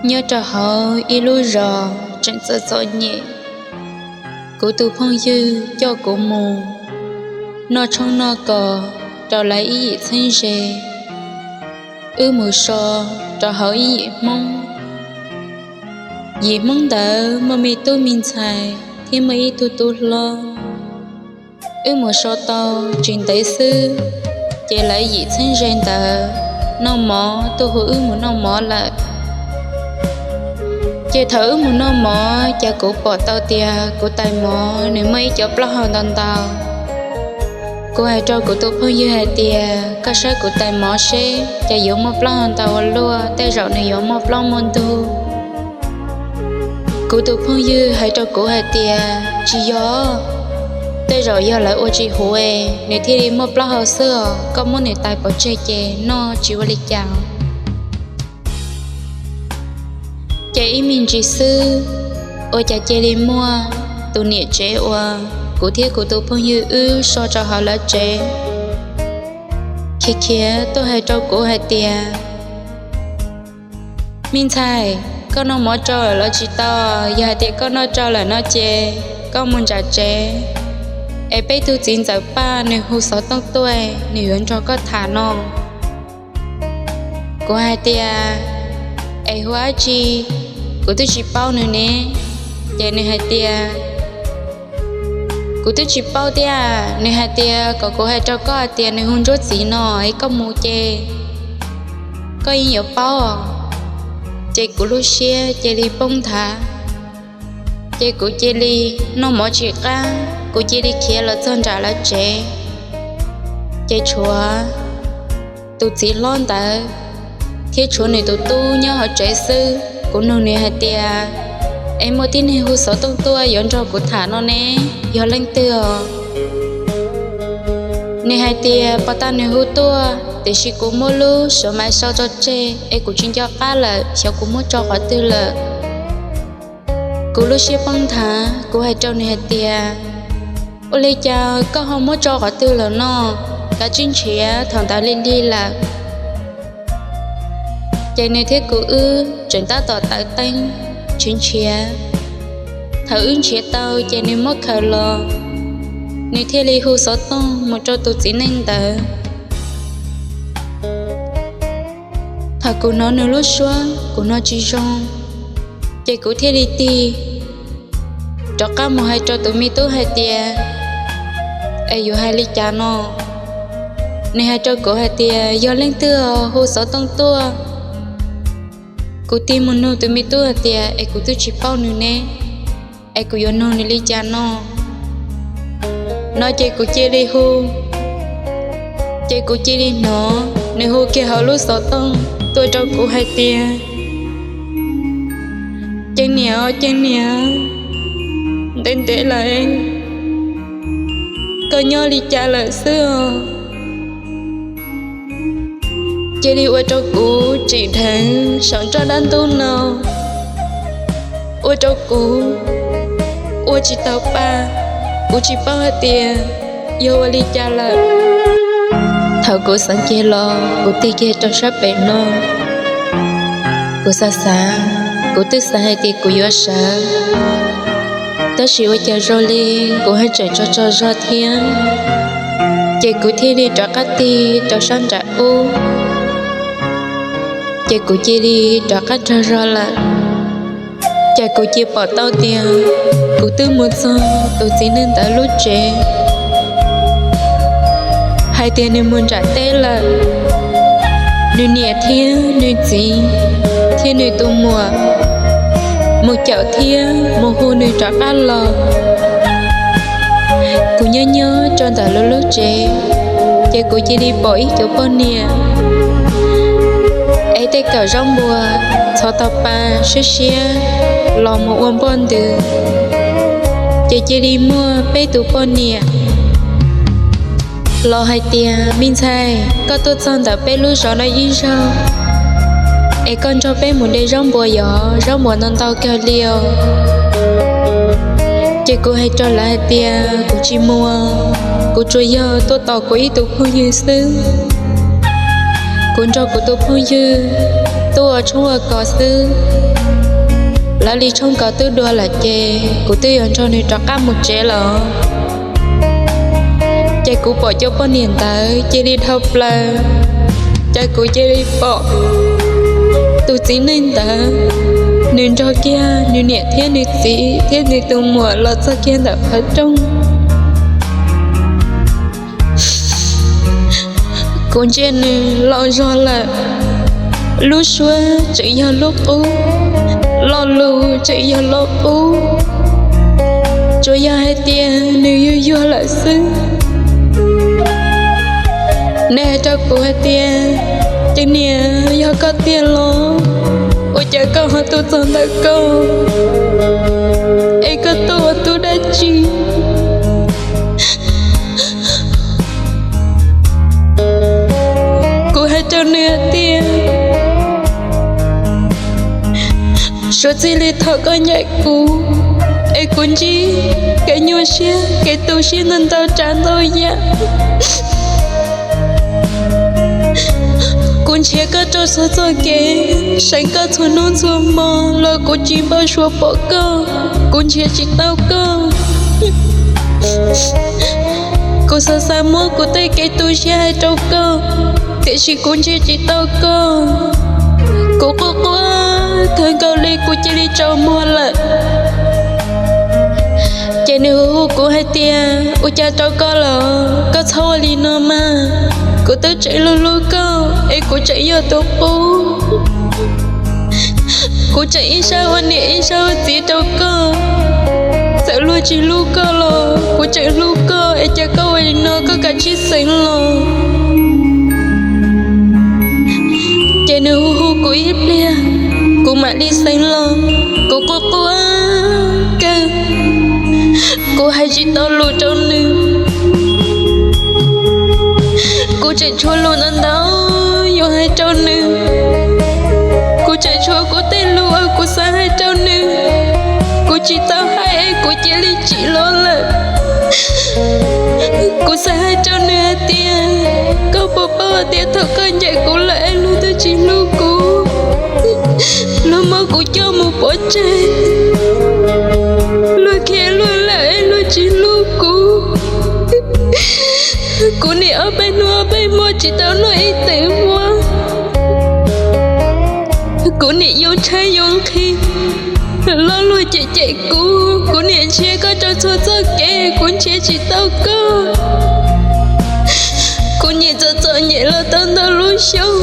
Nyob rau hauv ib lub zos tseem txom txom nyem, kuv tus phooj ywg coj kuv mus noj tshoob noj kos rau lawv ib yim txheeb ze. Wb mus so rau hauv ib yim Hmoob. Yim Hmoob ntawd muaj me tub me ntxhais thiab muaj ib tug tub hlob. Wb mus so tau tsis ntev xwb, ces lawv yim txheeb ze ntawd noj mov tuaj hu wb mus noj mov lawm. Ces thaum wb mus noj mov ces kuv pom tau tias kuv tais mov nws muaj ib co plaub hau ntau ntau. Kuv hais rau kuv tus phooj ywg hais tias, koj saib kuv tais mov seb ces yuav muaj plaub hau ntau ua luaj, tej zaum nws yuav muaj plaub muaj ntug. Kuv tus phooj ywg hais rau kuv hais tias, tsis yog, tej zaum yog lawv ua tsis huv, nws thiaj li muaj plaub hau xwb os, koj muab nws tais pov tseg ces noj tsis ua li cas. Ces ib me ntsis xwb, ua cas cia li muaj tus niam tsev uas kuv thiab kuv tus phooj ywg wb so rau hauv lawv tsev khiav khiav tuaj hais rau kuv hais tias, me ntxhais, koj noj mov tsau lawm los tsis tau? Yog hais tias koj noj tsau lawm no ces koj mus nram tsev, es peb tug txiv ntxawm Paj nws hu xov tooj tuaj, nws yuav nrog koj tham no. Kuv hais tias, es hu dab tsi? Kuv twb tsis paub nws ne. Ces nws hais tias, kuv twb tsis paub thiab, nws hais tias kom kuv hais rau koj hais tias nws hu Ntsuab Txiv no, es koj mus ces koj yeej yuav paub. Ces kuv lub siab cia li poob nthav, ces kuv cia li noj mov tsis qab, kuv cia li khiav los txog nram lawv tsev. Ces tshuav tus txiv hlob ntawd thiab tshuav nws tus tub nyob hauv tsev xwb. Kuv nug nws hais tias, es muaj tib neeg hu xov tooj tuaj yuav nrog kuv tham no ne, yog leej twg os? Nws hais tias pos tas nws hu tuaj, tiam sis kuv muab lub suav maiv sau tso tseg es kuv tsis nco qab lawm, xyov kuv muab tso qhov twg lawm. Kuv lub siab poob nthav, kuv hais rau nws hais tias, ua li cas koj ho muab tso qhov twg lawm no? Kav tsij nrhiav, thaum ntawd lig lig lawm. Ces nws thiab kuv wb tseem tab tom taws teeb nrhiav nrhiav. Thaum wb nrhiav tau ces nws muab khaws los, nws thiaj li hu xov tooj mus rau tus txiv neej ntawd. Thaum kuv hnov nws lub suab kuv hnov tsis zoo, ces kuv thiaj li tig rov qab mus hais rau tus me tub hais tias, es yuav hais li cas no? Nws hais rau kuv hais tias yog leej twg hu xov tooj tuaj. Kuv tig mus nug tus me tub hais tias es kuv twb tsis paub nws ne, es kuv yuav nug nws li cas no? No ces kuv cia li hu, ces kuv cia li hnov nws hu kiag hauv lub xov tooj tuaj rau kuv hais tias, Ceeb niam, ceeb niam, ntev ntev lawm, koj nyob li cas lawm xwb os? Cia li ua rau kuv tsim dheev saum nroj dab ntub no, ua rau kuv ua tsis tau pa, kuv tsis paub hais tias yog ua li cas lawm. Thaum kuv xeev kiag los kuv tig kiag rau sab pem no, kuv xav xav, kuv twb xav hais tias kuv yuav sawv, tab sis ua cas zoo li kuv haj tseem tsaug tsaug zog thiab. Ces kuv thiaj li rov qab tig rau sab nram ub, ces kuv cia li rov qab nrog zog lawm. Ces kuv cia pom tau tias kuv twb mus txog tus txiv neej ntawd lub tsev, hais tias nws mus nram teb lawm, nws niam thiab nws txiv thiab nws tus muam mus caum thiab mus hu nws rov qab los. Kuv nyob nyob rau ntawm lub lub tsev, ces kuv cia li pom ib cuv poj niam ev tej kawm zaub npua, txhov tau pa siab siab los mus ua npoj ntws. Ces cia li muaj peb tus poj niam los hais tias, me ntxhais, koj tuaj txog ntawm peb lub zos no ib zaug, es koj nrog peb mus de zaub npua, yog zaub npua ntau ntau kawg li os. Ces kuv hais rau lawv hais tias kuv tsis mus, kuv tsuas yog tuaj tos kuv ib tug phooj ywg xwb. Kuv nrog kuv tus phooj ywg tuaj ua tshoob ua kos xwb. Lawv li tshoob kos twb dua lawm ces kuv twb yuav nrog nws rov qab mus tsev lawm. Ces kuv pom cov poj niam ntawd cia li dhau plaws, ces kuv cia li pom tus txiv neej ntawd, nws nrog kiag nws niam thiab nws txiv thiab nws tus muam los txog kiag ntawm qhov rooj. Kuv ntsia nws los zog lawm, lub suab tseem yog lub qub, lo lus tseem yog lo qub, tsuas yog hais tias nws yuag yuag lawm xwb. Nws hais rau kuv hais tias, Ces niam, yog koj tiag los, ua cas koj ho tuaj txog ntawm koj, es koj tuaj ua tub dab tsi? Kuv hais rau nws hais tias, Suav txij li thaum koj ncaim kuv, es kuv ntsib kev nyuaj siab kev tu siab ntau ntau tsav ntau yam. Kuv nrhiav koj rau txhua txoj kev, seev koj txhua hnub txhua hmo los kuv tsis npau suav pom koj, kuv nrhiav tsis tau koj. Kuv xav xav muab kuv tej kev tu siab hais rau koj, tiam sis kuv nrhiav tsis tau koj. Kuv quaj quaj kawg nkaus li kuv cia li tsaus muag lawm. Ces nws hu hu kuv hais tias, Ua cas rau koj los, koj txhob ua li no mas. Kuv twb tseem hlub hlub koj es kuv tseem yog tus qub. Kuv tseem ib sab ua niam ib sab ua txiv rau koj. Txawm luag tsis hlub koj los kuv tseem hlub koj, es cas koj ua li no, koj kav tsij xeev los. Ces nws hu hu kuv ib pliag, kuv mam li xeev los. Kuv quaj quaj kawg, kuv hais tsis tau lus rau nws. Kuv tseem tshuav lus ntau ntau yuav hais rau nws. Kuv tseem tshuav kuv tej lus uas kuv xav hais rau nws, kuv tsis tau hais es kuv cia li tsim los lawm. Kuv xav hais rau nws hais tias, Koj puas paub tias thaum koj ncaim kuv lawm es luag twb tsis hlub kuv, luag muab kuv coj mus pov tseg, luag khiav luag lawm es luag tsis hlub kuv. Kuv niam ob peb hnub ob peb hmo tsis tau noj ib teg huab. Kuv niam yoo tshaib yoo nqhis, lo lus cem cem kuv. Kuv niam nrhiav koj rau txhua txoj kev, kuv nrhiav tsis tau koj. Kuv niam txom txom nyem los tau ntau lub xyoo.